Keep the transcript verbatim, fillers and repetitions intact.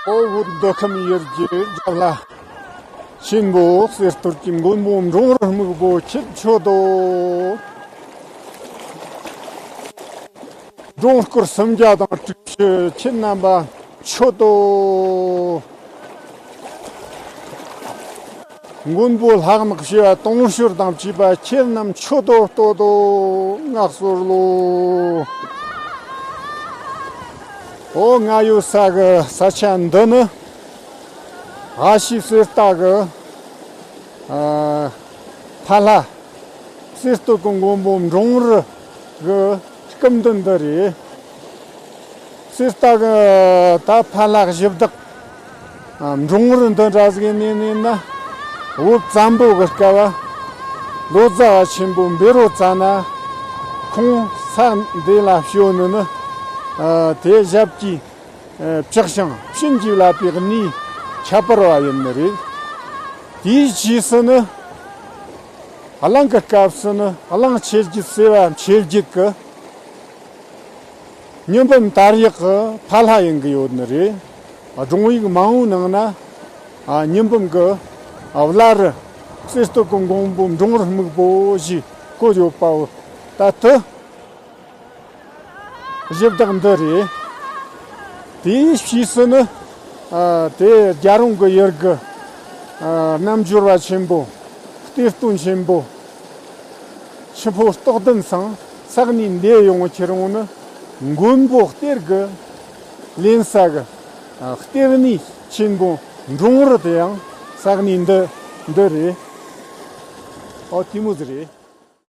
ཨོ་བོད་མདོ་ཁམས་ཡུལ་གྱི་རྒྱབ་ལ། ཆེན་པོ་གསེར་གཏོར་གྱི་མགོན་པོ་འབྲོང་རུ་སྨུག་པོ་ཁྱེད་མཆོད་དོ། འབྲོང་སྐོར་སུམ་བརྒྱ་དང་དྲུག་ཅུ་ཁྱེད་རྣམ་པ་མཆོད་དོ། མགོན་པོ་ལྷག་ནག་ཞི་བ་དུང་ཕྱུར་དང་བཅས་པ་ཁྱེད་རྣམས་མཆོད་དོ་བསྟོད་དོ་བསྔགས་གསོལ་ལོ། ཨོ་ང་ཡོད་ས་གི་ས་ཆ་འདི་ནི་ཨ་ཤི་གསེར་རྟ་གི་ཨ་ཕ་ལྷ་གསེར་སྟོད་ཀྱི་མགོན་པོ་འབྲོང་རུ་གི་སྐུ་མདུན་འདི་རེད། གསེར་རྟ་གི་ད་ཕ་ལྷ་གཞི་བདག་འབྲོང་རུ་འདི་འདྲ་ཟིག་ནས་ནས་ན། བོད་བཙན་པོ་གི་སྐབས་ལོ་ཙཱ་བ་ཆེན་པོ་བཻ་རོ་ཙ་ན་ཁོང་ས་འདི་ལ་བྱོན་ནི་ནི། དེ་ཞབས་ཀྱིས་བཅགས་ཤིང་བྱིན་གྱིས་བརླབས་པའི་གནས་ཁྱད་པར་བ་ཡིན་ནི་རེད། དེའི་རྗེས་སུ་ནི་གླིང་གི་སྐབས་སུ་ནི་གླིང་ཆེ་བརྒྱད་སེ་བ་ཆེ་བརྒྱད་ཀྱི་མྱི་འབུམ་དར་ཡག་གི་ཕ་ལྷ་ཡིན་གི་ཡོད་ནི་རེད། སྒྲུང་ཡིག་མང་བོའི་ནང་ན་མྱི་འབུམ་གི་བླ་རུ་གསེར་སྟོད་ཀྱི་མགོན་པོ་འབྲོང་རུ་སྨུག་པོ་ཞེས་བཀོད་ཡོད་པའོ། ད་དུ་གཞི་བདག་འདི་རེད། དེའི་ཕྱིས་སུ་ནི་དེ་རྒྱལ་རོང་གི་ཡུལ་གི་རྣལ་འབྱོར་བ་ཆེན་པོ་གཏེར་སྟོན་ཆེན་པོ་ཆུ་ཕོ་རྟོགས་ལྡན་ཚང་ས་གནས་འདི་ཡོང་ཁྱེར་འོང་ནི་མགོན་པོ་གཏེར་གི་ལེན་ས་གི་གཏེར་གནས་ཆེན་པོ་འབྲོང་རུ་དེ་ཡང་ས་གནས་འདི་འདི་རེད། ཨོ་དེ་མོ་ཟིག་རེད།